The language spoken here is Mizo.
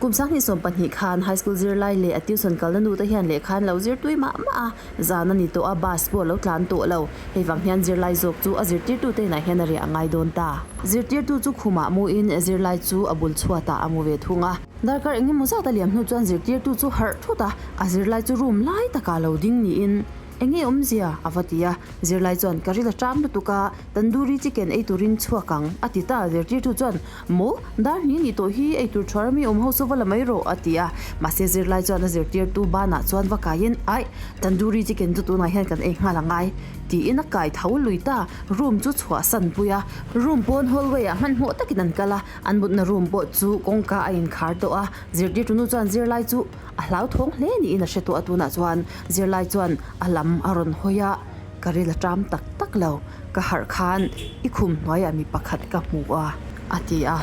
Kum 2020 khan high school zirlai leh a tuition kalna nu te hian lehkha an lo zir tui mah mah a, zan a ni tawh a, bus pawh a lo tlan tawh lo. Hei vang hian zirlai zawk chu a zirtirtute inah hian a riah a ngai dawn ta. Zirtirtu chu khumah muin zirlai chu a bul chhuatah a mu ve thung a. Darkar eng emaw zat a liam hnu chuan zirtirtu chu harh thut a, a zirlai chu room lai takah a lo ding niin eng nge awmzia a va ti a. Zirlai chuan ka ril a ṭam lutuk a, tandoori chicken ei turin chhuak ang a ti ta. Zirtirtu chuan Maw? Dar hnih nih tawh hi eitur thuar ami awm ho chu va la mai rawh a ti a. Mahse zirlai chuan a zirtirtu banah chuan va kaiin Aih, tandoori chicken chu tunah hian kan ei nghal angai tiin a kai tho lui ta. Room chu chhuah san pui a, room pawn hallway ah hmanhmawh takin an kal a, an mutna room pawh chu kawngka a inkhar tawh a. Zirtirtu nu chuan zirlai chu a hlauthawng hle niin a hre tawh a, tunah chuan zirlai chuan a lam a rawn hawi a, Ka ril a ṭam tak tak lo, ka harh khan i khum hnuaiah mi pakhat ka hmu a, a ti a.